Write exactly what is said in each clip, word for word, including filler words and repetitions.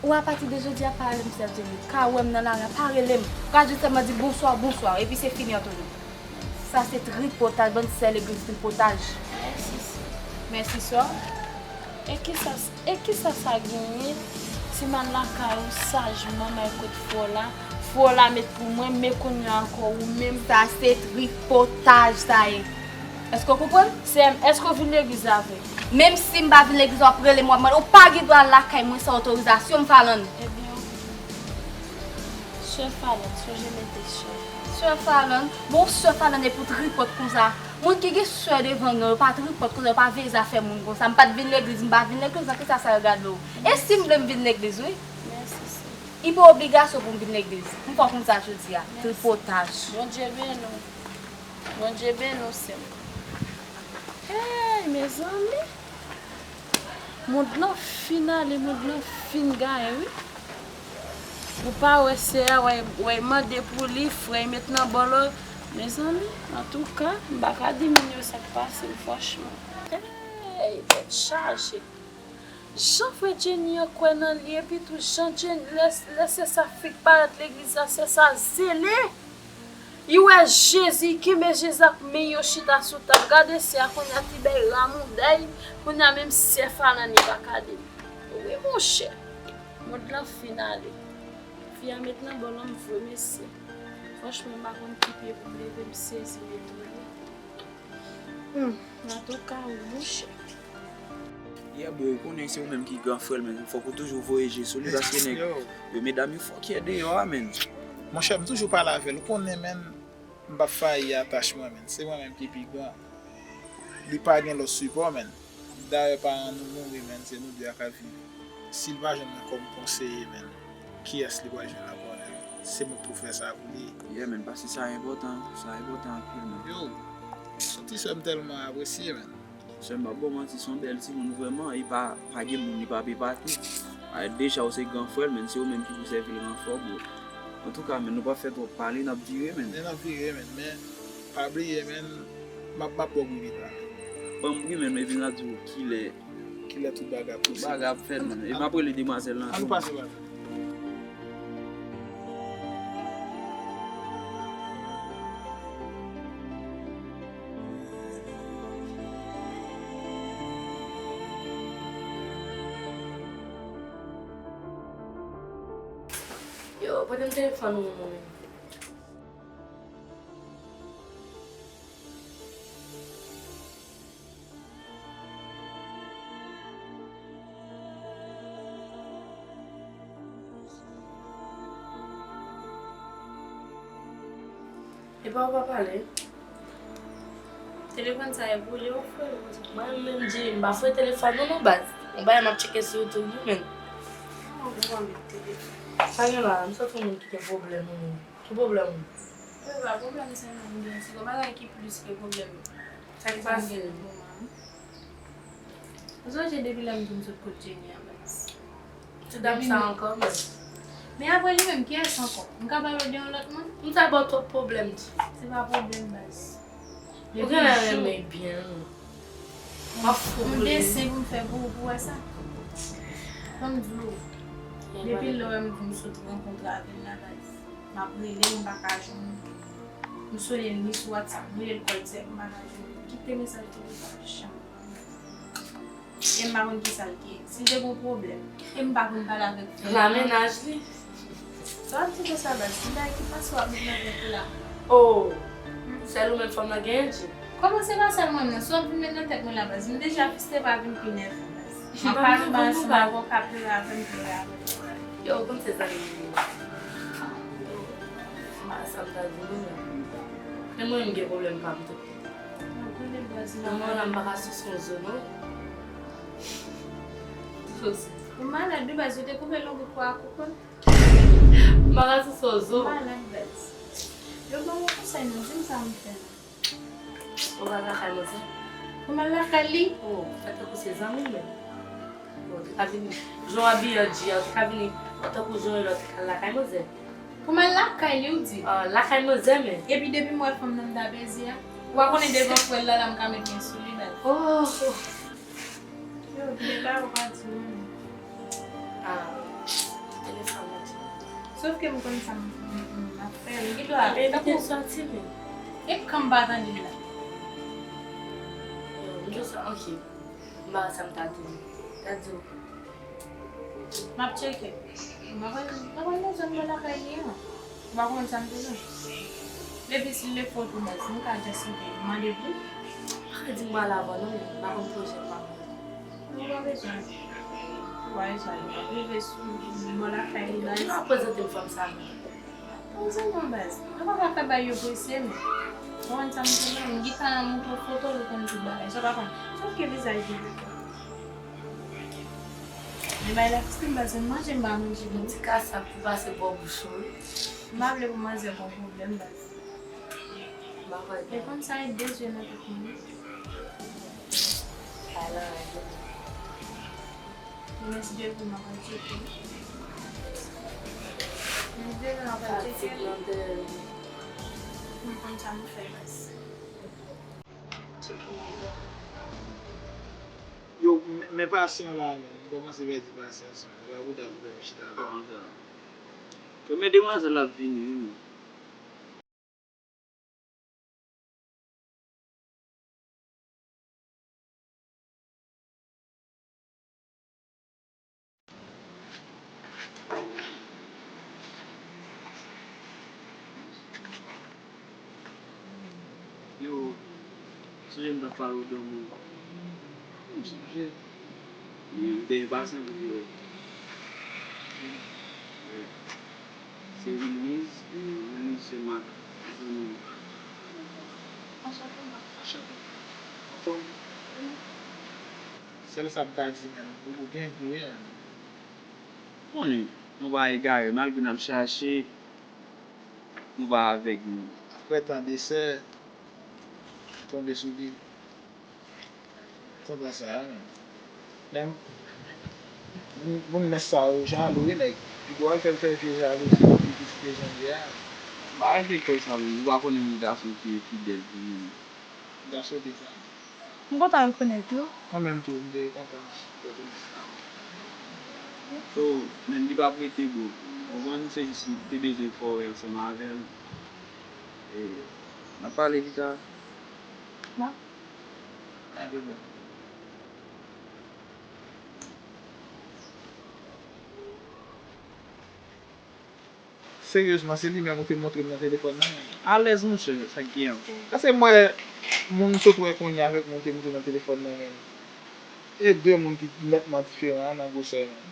Ou apati de jodi a pa rele m sè Jenny. Ka wè m nan lari a, pa rele m. Ou ka jis sèlman di bonswa, bonswa, epi se fini, Anthony. Sa se tripotaj, bann sè legliz tripotaj. Mèsi, sè. Mèsi, sè. E kisa, e kisa sa genyen? Si m al lakay ou sajman, m al kot frè w la, frè w la met pou mwen, men kounye a ankò ou menm. Sa se tripotaj, sa ye. Èske w konprann? Sè m, èske w vin legliz la vre? Menm si m pa vin legliz, w ap rele m, w ap mande, ou pa gen dwa al lakay mwen san otorizasyon m, Falan. Ebyen, oke. Sè Falan, sonje mete sè. Sè Falan? Bon, sè Falan epi w tripòt konsa. Moun ki gen sè devan yo, yo pa tripòt konsa, yo pa veye zafè moun konsa. M pa t vin legliz, m pa vin legliz, nan kisa sa yo gade w? E si m vle m vin legliz, wi. Mèsi, sè. Li pa obligasyon pou m vin legliz. M fè w konn sa jodi a. Mèsi. Tripotaj. Bondye beni w. Bondye beni w, sè m. Hey, mezanmi! Mond lan fin ale, mond lan fin gaye, wi. Ou pa wè sè a, wè, wè mande pou li, frè met nan bòlò. Mezanmi, antouka, m pa ka di moun yo sa k pase m, franchman. Hey, tèt chaje. Jan frè Jenny an kwè nan li, epi tou jan Jenny, lè, lè sè sa fèk parèt legliz la, sè sa zele. Li wè Jezi, li kenbe Jezi ak men yo chita sou tab. Gade sè a kounye a, ti bèy ramouday, kounye a menm sè Falan li pa ka di l. Wi, monchè. Mond lan fin ale. Fi a met nan bòlò m vre, mesye. Franchman, m pa konn ki pye pou m leve, m sezi, mesye. Hmm, antouka, wi, monchè. Yeah, bro, ou konnen se ou menm ki gran frè l, men fòk ou toujou voye je sou li, paske nèg yo, medam yo fòkyè deyò a, men. Monchè, m toujou pale avè l, ou konnen, men, m p ap fayi atach mwen, men. Se mwen menm ki pi gran. Li pa gen lòt sipò, men. Dayè, paran nou mouri, men, se nou de a k ap viv. Si l pa jwenn mwen kòm konseye, men, kiyès li pral jwenn ankò, men? Se mwen k pou fè sa pou li. Yeah, men, paske sa enpòtan, sa enpòtan anpil, men. Yo, yon ti sè m tèlman apresye, men. Sè m p ap ba w manti, se yon bèl timoun vrèman, e pa, pa gen moun li pa pe pati. A, deja ou se gran frè l, men, se ou menm ki pou sèvi l ranfò, bro. Antouka, men, nou p ap fè twòp pale, n ap vire, men. Men n ap vire, men, men pa bliye, men, m ap, m ap ba w wi vit la, men. Ban m wi, men, epi n a di w kilè. Kilè tout bagay ap posib. Bagay ap fèt, men. E m ap rele demwazèl lan tou. Ann pase, pase. Yo, pote m telefòn ou, mwen. Epa ou pa pale. Telefòn sa e boule, ou fre l konsa. Mwen menm di, m pa fre telefòn ou non, baz. Yon bagay m ap tcheke sou YouTube, wi, men. Mwen, mwen, mwen, telefòn. Sa gen la, m santi yon moun ki gen pwoblèm, wi. Ki pwoblèm ou? Mwen pa pwoblèm sèlman m gen, se yon bagay ki plis ke pwoblèm. Sa k pase? Ou sonje depi lè m di w m sot kot Jenny an, baz? Se dam sa ankò, men. Men apre li menm, kiyès ankò? M ka pale w de yon lòt moun? M ta ba w twòp pwoblèm, ti. Se pa pwoblèm, baz. Ou genlè renmen byen, wi. M ap fou pou li. M desen pou m fè pou ou, pou wè sa. Ban m di w, depi lè w wè m di m sot rankontre avè l la, baz. M ap rele l, m pa ka jwenn li. M sone l ni sou WhatsApp, m rele l kòl sèk, m pa ka jwenn li. Kite mesaj pou li, pa janm. E m pa konn kisa l gen. Si l te gen yon pwoblèm, e m pa konn pale avèk frè m. Nan mennaj li. Sa w ap di konsa, baz? Ki bagay ki pase w ap met nan tèt ou la? Oh! Sèl ou menm fanm nan genyen, di. Kòman se pa sèl mwen menm nan? Si w ap vin met nan tèt mwen la, baz, m deja fiste pa vin pi nève, baz. M ap pale w, baz, m ap wè w ka plere avè m, plere avè m. Yo, ou konn se zanmi m ye. M pa sa m ta di nou, men. Men mwen, m gen pwoblèm pa m tou. Mwen konnen, baz, m malad. Mwen la, m pa ka sou son zo, non. Sou zo. Ou malad, wi, baz, yo te koupe lonbrit kò a koupe. M pa ka sou son zo. Ou malad, baz. Yo ban mwen konsèy, non, di m sa m fè. Ou pa lakay mwen, sa? Ou mal lakay li? Oh, fè tankou se zanmi m, men. Ou te ka vini, jan w abiye an di a, ou te ka vini tankou jan yon lòt te ka lakay manzè. Pou m al lakay li, ou di? Ah, lakay manzè, men. Epi depi m wè fanm nan m ta beze a, ou pa konnen devan frè l la, la m ka met men sou li, baz. Oh! Yo, de bagay ou pa di non. Ah. Sof ke m konn sa m, m, m ap fè. M gen dwa. Envite l sòti, men. E kan m pa tande l la? Yo, m jis, ok. M pa wè sa m ta di w. Ta di w. M ap tcheke. M pa konn, m pa konn nan zòn bò lakay li an. M pa konn sa m te di w. Depi si l le foto baz, m ka just mande pou li. Pa di m pral avè w non, m pa konn pwojè m pa konn. Ou pa bezwen. Ou pa bezwen. Ou rive sou bò lakay li la. Ou pa prezante m fanm sa non. Ou zanmi an baz. Ou pa ka fè bagay yo prese men. Ou konn sa m di la, m gentan montre w foto l, ou konn tout bagay. Sa w pa konn. Sòf ke vizaj li. Men bagay la fis li baz, m manje m pa manje. Yon ti kasap pou pase bò bouch ou wi. M pa vle pou manzè gon pwoblèm baz. M pa kwè. E konn sa e de zye nan tout moun. Ala règ. Mèsi de pou m ap tcheke. Mèsi de pou m ap tcheke. Fatig nan tèt. M konn sa m fè baz. Tcheke m. Yo, men, men pasyan la, men, m kòmanse pèdi pasyans mwen. Epa pou ta pou fè m chita la. Kòman sa? Yo, men demwazèl la ap vini wi, men. Yo, sonje m t ap pale w de yon moun. M sonje. Li te enpasyan pou vini. Se Louise, Louise se Marc. Anchante, Marc. Anchante. Anfòm? Sèl sa m ka di, men, ou, ou byen gouye, men. Konnen, nou pa egare, malgre n ap chache, nou pa avèg non. Apre tan de sè, tonbe sou li. Tonton sa a, men. Men, moun, moun mès sa yo jalou, wi, nèg. Li pral fè l fè vye jalouzi pou pitit li te janbe a. M pa rete kwè sa, men. Ou pa konnen moun gason ki fidèl pou li. Gason de sa. M kontan rekonèt ou. Mwen menm tou, m te kontan rekonèt sa. So, men li p ap rete, bro. Ou konprann, se jis m te bezwen fè w wè ansanm avè l. E, n ap pale pita. Bon. Alright, bro. Seryezman, se li menm ou te montre m nan telefòn nan, men. Alèz, monchè, sa k gen an? Paske m wè moun m sot wè kounye a avèk moun m te montre nan telefòn nan, men. E de moun ki nètman diferan nan gwosè, men.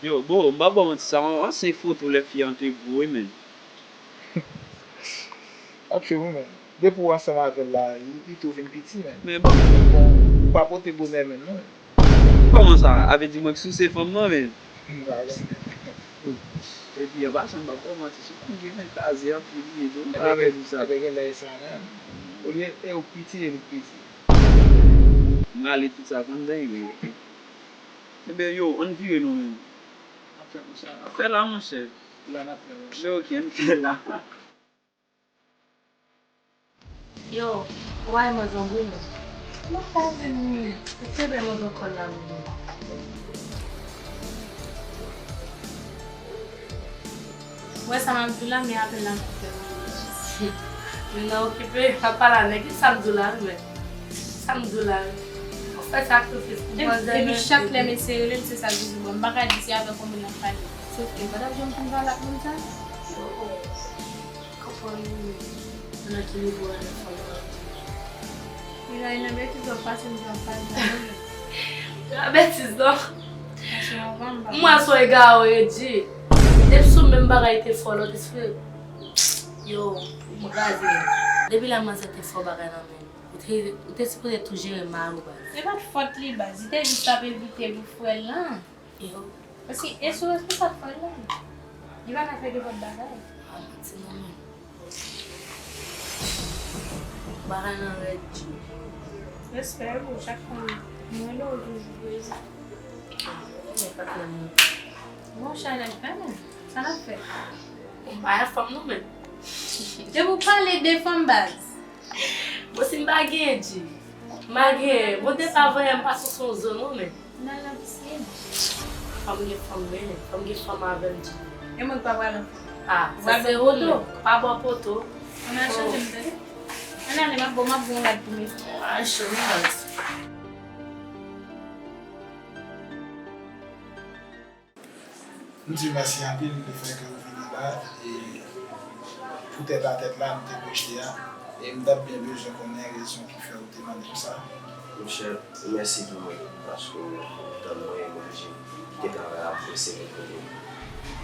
Yo, bro, m pa ba w manti, sa yon ansyen foto lè fi an te gwo, wi, men. Ap fè ou menm. Depi w ansanm avè l la, li, li tou vin piti menm. Men bon. Bon, ou pa pote bonè menm non. Kòman sa? A vle di mwen k souse fanm nan menm? M pa konnen. Epi an pasan, m p ap ba w manti, sou konn gen nèg kraze anpil wi, non, m pa pèdi sa. Ebyen, ebyen, gen lè e sa menm. Olye e ou k piti, e li k piti. M rale tout sa k anndan, ebyen. Ebyen, yo, ann vire non menm. N ap fè konsa. N ap fè la, monchè. La n ap fè, monchè. Men ok, ann fè la. Yo, ou pa wè manzè an gou menm? Mwen pa vin wi. Ou te bèl manzè kòl la menm. Ou wè sa m ap di w la, men apèl la m ap fè w. Moun nan okipe, ap pale a nèg, sa m di w la wi, men. Sa m di w la wi. Ou fè sakrifis pou manzè. Epi chak lè m eseye rele l, se sa l toujou ban m. M pa ka di se avèk yon moun l ap pale. Sòf ke m pa t ap janm fin pale ak moun sa. Konprann nan ki nivo a nan fanm nan. Li nan betiz w ap pase m jan pale nan men. Nan betiz non. Mwen sou egare Edji. Depi sou menm bagay te fò lòt espri. Yo, m kraze. Depi la manzè te fò bagay nan men. Ou te, ou te sipoze tou jere mari w baz. Se pa t fòt li baz. Li te jis ap evite pou frè l lan. Yo. Paske e sou responsab pa l la. Li pa ka fè nenpòt bagay. A manti non men. Bagay lan rèd tchou. Respè wi, chak fanm. Mwen rele w toujou prezan. Men pa t nan men. Bon, Chanel, fè men. Sa n ap fè? Ou pa yon fanm non men. Depi w pale de fanm baz. Bon, si m pa genyen di. M pa genyen. Bon, depi avan yè m pa sou son zo non men. N al nan pisin. Fanm gen fanm mennen, fanm gen fanm avè l di. E mwen k pa pral nan fanm. Ah, sa se poto. Pa bò poto. Ann al chanje m tande. Ann ale, m ap ba w, m ap ba w yon rad pou mete. Ah, cho, m rad. M di w mèsi anpil lefètke w vini la, e pou tèt a tèt la nou te pwote a, e m t ap byen bezwen konnen rezon ki fè w te mande m sa. Monchè, mèsi tou wi, paske w tann mwen, m oblije kite travay la pou eseye vin kote w.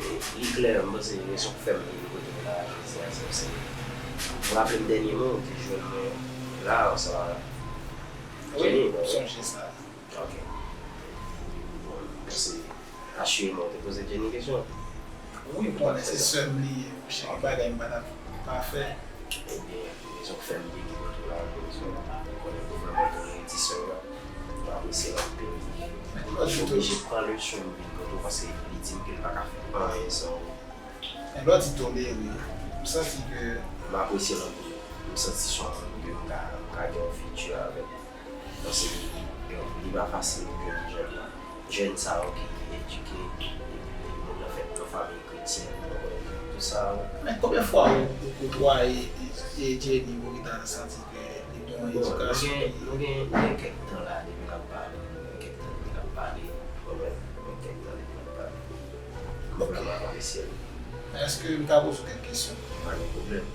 E li klè, m panse rezon k fè m vin kote w la jodi a, se paske m raple m dènyèman w te jwenn mwen la ansanm avèk Jenny, m sonje sa. Ok. Bon, m panse asireman w te poze Jenny kesyon. Wi, m konnen se sè m li ye, monchè, gen bagay m pa t ap pa fè. Ebyen, rezon k fè m vini kote w la, rezon m konnen w vrèman konn redi sè w la. M apresye l anpil. M oblije pran leson m vin kote w paske li di m ke l pa ka fè anyen san ou. Men lè w di tolere, m santi ke m apresye l anpil. M santi se yon moun ke m ka, m ka gen yon fiti avèk. Paske li pa fasil pou jwenn jèn la. Jèn sa yo ki edike, epi moun nan fèt nan fanmi kretyen, w konprann, tout sa yo. Men konbyen fwa ou, ou kotwaye, e, e Jenny pou ou ta santi ke li gen yon edikasyon ki... Nou gen, nou gen, nou gen kèk tan la depi n ap pale, nou gen kèk tan depi n ap pale, w konprann, nou gen kèk tan depi n ap pale. Ok. Vrèman apresye l. Èske m ka poze w kèk kesyon? Pa gen pwoblèm.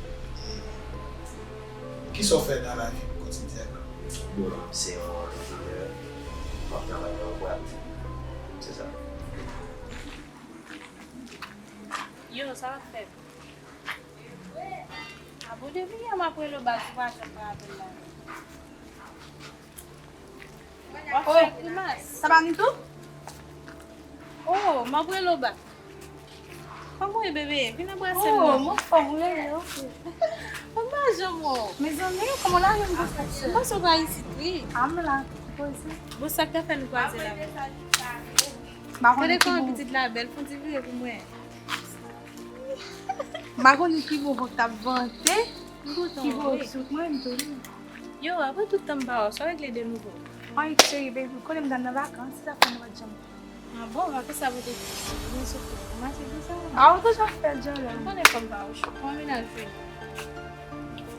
Kisa w fè nan lavi kotidyèn nan? Bon, m se yon antreprenè. M ap travay nan yon bwat. Se sa. Yo, sa w ap fè? A bon, depi yè m ap rele w baz, ou pa janm pran apèl la. W ap fè grimas. Sa pa Nitou? Oh, m ap rele w bak. Kòman w ye, bebe? Vin anbrase m non. Oh, m anfòm, ou rele, ok. Mwen pa janm wè w. Mezanmi, kòman w lage m konsa? M panse w pa isit, wi. A, m la, poze. Bon, sa k ta fè nou kwaze la menm? Gade kòman pitit la bèl, fè yon ti vire pou mwen. M pa konnen ki bon van k t ap vante, ki bon sou mwen, m tou li. Yo, apre tout tan m pa wè w, sa w regle de nouvo? Anyen, cheri, baby, ou konnen m t al nan vakans, se sa k fè nou pa t janm wè. A bon, vakans sa pote ki? Mwen sou kò. Ou mache di sa? A, ou toujou ap fè djòlè. M konnen fò m pa wè w cho. Kòman mennaj ou ye?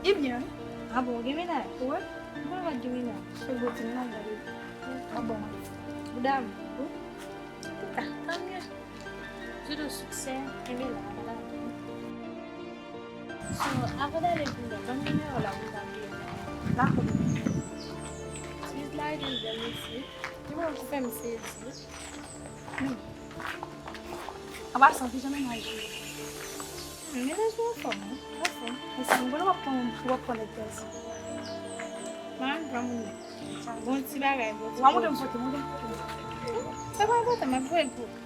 Li byen, wi. A bon, ou gen mennaj? Wi. M konnen w pa t gen mennaj. Se gwo ti mennaj la, baby. A bon. Ou damou? Wi. Antouka, tan byen. Souhaite w siksè, kenbe la, pa lage. So, avan w ale vin la, ban m nimewo w la pou m ka peye w. Dakò, bebe. Swiss la ede m byen, mèsi. Nimewo w fè m sezi. Hmm. An pasan, kijan mennaj ou ye? Hmm, mennaj mwen anfòm, wi. Anfòm. E sa, m konnen w ap pran, w ap pran nèg pèsi. Mwen, granmoun nan. Bon ti bagay, bon ti pwodui. Sa pa enpòtan, m ap voye l pou ou.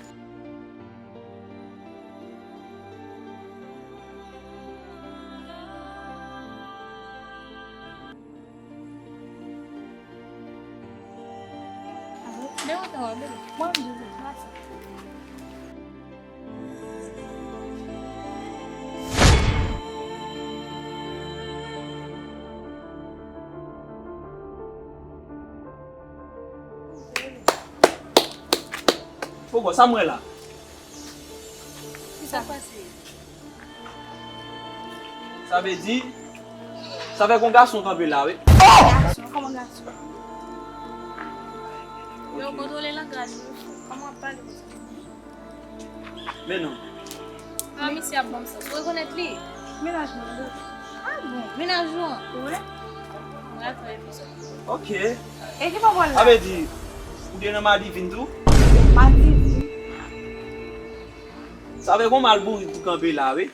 Poko, sa m wè la? Kisa k pase? Sa vle di, sa fè gon gason kanpe la, wi. Gason, kòman gason? Yo, kontwole langaj ou, kòman w ap pale konsa? Men non. A, misye ap ban m sans. Ou rekonèt li? Mennaj mwen, wi. A bon, mennaj ou an? Wi. Mwen atò epizòd. Ok. E ki bò w pral la? Sa vle di, ou te nan Madivin tou? Madivin? Sa fè gon mal bourik pou kanpe la, wi.